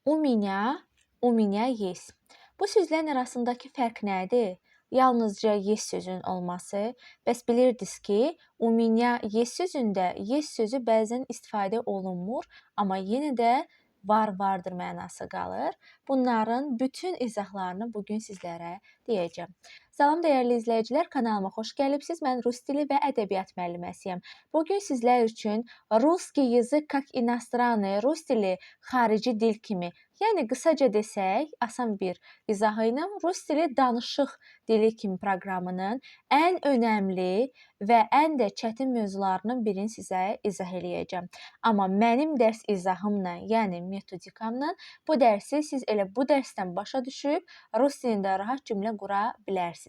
У меня, у меня есть. Bu sözlərin arasındakı fərq nədir? Yalnızca есть sözünün olması. Bəs bilirdiniz ki, u меня есть sözündə есть sözü bəzən istifadə olunmur, amma yenə də var, vardır mənası qalır. Bunların bütün izahlarını bugün sizlərə deyəcəm. Salam dəyərli izləyicilər, kanalıma xoş gəlibsiz. Mən rus dili və ədəbiyyat müəlliməsiyəm. Bugün sizlər üçün русский языk как иностранный, rus dili xarici dil kimi, yəni qısaca desək, asan bir izahı ilə rus dili danışıq dili kimi proqramının ən önəmli və ən də çətin mövzularının birini sizə izah eləyəcəm. Amma mənim dərs izahımla, yəni metodikamla bu dərsi siz elə bu dərsdən başa düşüb rus dilində rahat cümlə qura bilərsiniz.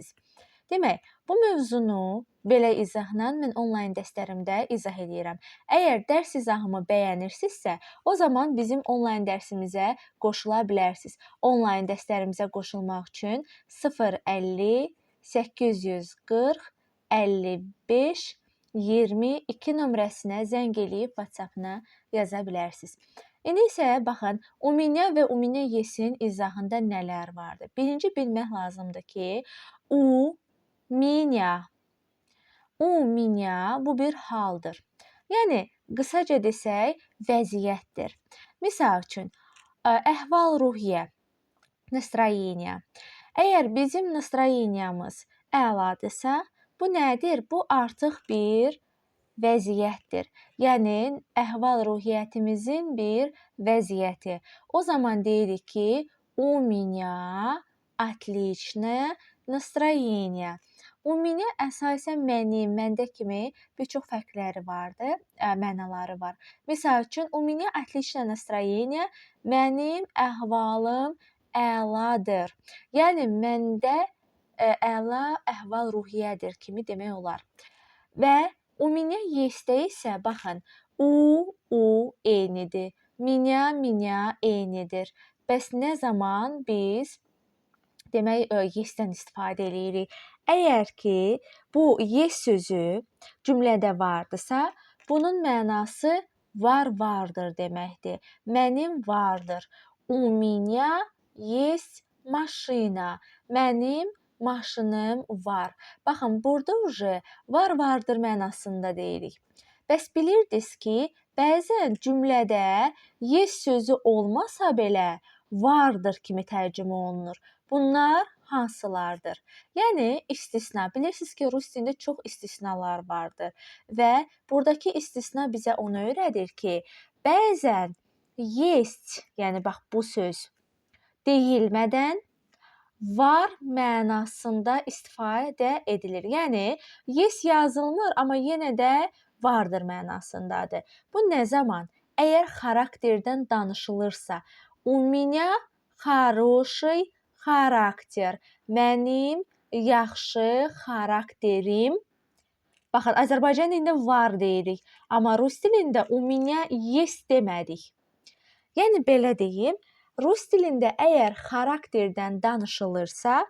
Demək, bu mövzunu belə izahla mən onlayn dərslərimdə izah eləyirəm. Əgər dərs izahımı bəyənirsinizsə, o zaman bizim onlayn dərsimizə qoşula bilərsiniz. Onlayn dərslərimizə qoşulmaq üçün 050 840 55 22 nömrəsinə zəng eləyib WhatsApp-na yaza bilərsiniz. İndi isə baxın, у меня və у меня есть-in izahında nələr vardır? Birinci bilmək lazımdır ki, u меня, u меня bu bir haldır. Yəni qısaca desək, vəziyyətdir. Misal üçün, əhval-ruhiyyə, настроение. Əgər bizim настроениemiz əladırsa, bu nədir? Bu artıq bir vəziyyətdir. Yəni əhval-ruhiyyətimizin bir vəziyyəti. O zaman deyirik ki, у меня отличное настроение. У меня əsasən mənim, məndə kimi bir çox fərqləri vardır, mənaları var. Misal üçün, у меня отличное настроение, mənim əhvalım əladır. Yəni məndə əla əhval-ruhiyyədir kimi demək olar. Və у меня есть-də isə baxın, u eynidir, меня, меня eynidir. Bəs nə zaman biz demək есть-dən istifadə eləyirik? Əgər ki, bu есть sözü cümlədə vardısa, bunun mənası var, vardır deməkdir. Mənim vardır. У меня есть машина. Mənim maşınım var. Baxın, burada уже var, vardır mənasında deyirik. Bəs bilirdiniz ki, bəzən cümlədə есть sözü olmasa belə vardır kimi tərcümə olunur. Bunlar hansılardır? Yəni istisna. Bilirsiniz ki, rus dilində çox istisnalar vardır və buradakı istisna bizə onu öyrədir ki, bəzən есть, yəni bax bu söz deyilmədən var mənasında istifadə edilir. Yəni есть yazılmır, amma yenə də vardır mənasındadır. Bu nə zaman? Əgər xarakterdən danışılırsa, у меня хороший характер. Mənim yaxşı xarakterim. Baxın, Azərbaycan dilində var deyirik, amma rus dilində у меня есть demədik. Yəni belə deyim, rus dilində əgər xarakterdən danışılırsa,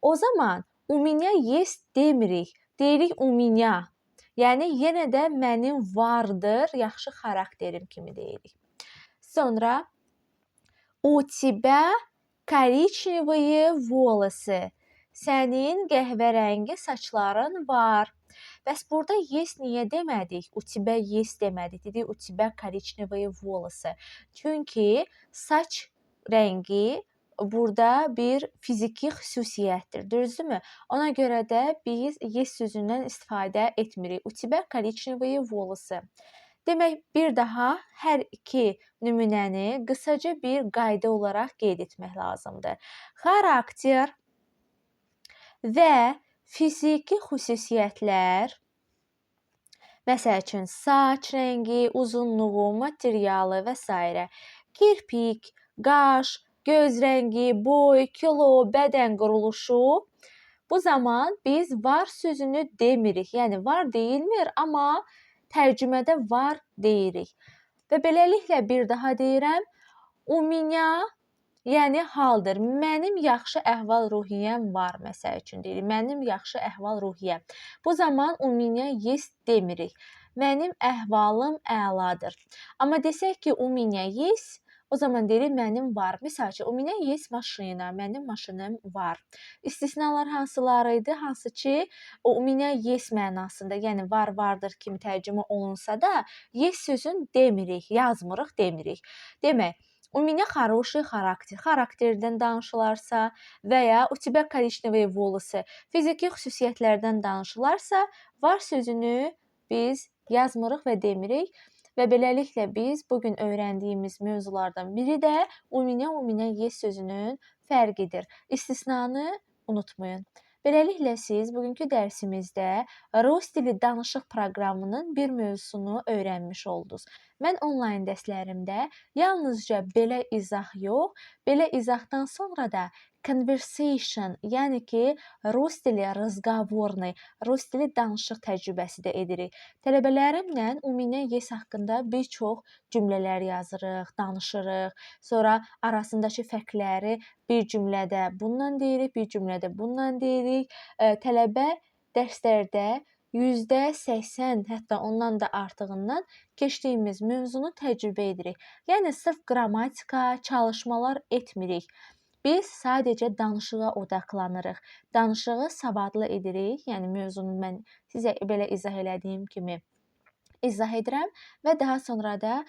o zaman у меня есть demirik, deyirik у меня. Yəni yenə də mənim vardır yaxşı xarakterim kimi deyirik. Sonra у тебя коричневые волосы. Sənin qəhvərəngi saçların var. Bəs burada есть niyə demədik? У тебя есть demədik. Dedik у тебя коричневые волосы. Çünki saç rəngi burada bir fiziki xüsusiyyətdir, düzdürmü? Ona görə də biz есть sözündən istifadə etmirik. У тебя коричневые волосы. Demək, bir daha hər iki nümunəni qısaca bir qayda olaraq qeyd etmək lazımdır. Xarakter və fiziki xüsusiyyətlər, məsəl üçün saç rəngi, uzunluğu, materialı və sairə, kirpik, qaş, göz rəngi, boy, kilo, bədən quruluşu, bu zaman biz var sözünü demirik. Yəni var deyilmir, amma tərcümədə var deyirik. Və beləliklə bir daha deyirəm, у меня yəni haldır. Mənim yaxşı əhval-ruhiyyəm var, məsəl üçün deyirik. Mənim yaxşı əhval-ruhiyyəm. Bu zaman у меня есть demirik. Mənim əhvalım əladır. Amma desək ki, у меня есть, O zaman deyirik mənim var. Misal üçün, у меня есть машина, mənim maşınım var. İstisnalar hansıları idi? Hansı ki, o у меня есть mənasında, yəni var, vardır kimi tərcümə olunsa da, есть sözünü demirik, yazmırıq, demirik. Demək, у меня хороший характер. Xarakterdən danışılarsa və ya у тебя коричневые волосы, fiziki xüsusiyyətlərdən danışılarsa, var sözünü biz yazmırıq və demirik. Və beləliklə biz bu gün öyrəndiyimiz mövzulardan biri də у меня, у меня есть sözünün fərqidir. İstisnanı unutmayın. Beləliklə siz bugünkü dərsimizdə rus dili danışıq proqramının bir mövzusunu öyrənmiş oldunuz. Mən onlayn dərslərimdə yalnızca belə izah yox, belə izahdan sonra da conversation, yəni ki, rus dili разговорный, rus dili danışıq təcrübəsi də edirik. Tələbələrimlə у меня есть haqqında bir çox cümlələr yazırıq, danışırıq. Sonra arasındakı fərqləri bir cümlədə bununla deyirik, bir cümlədə bununla deyirik. Tələbə dərslərdə %80, hətta ondan da artığından keçdiyimiz mövzunu təcrübə edirik. Yəni sırf qrammatika, çalışmalar etmirik. Biz sadəcə danışığa odaqlanırıq. Danışığı savadlı edirik. Yəni mövzunu mən sizə belə izah elədiyim kimi izah edirəm və daha sonra da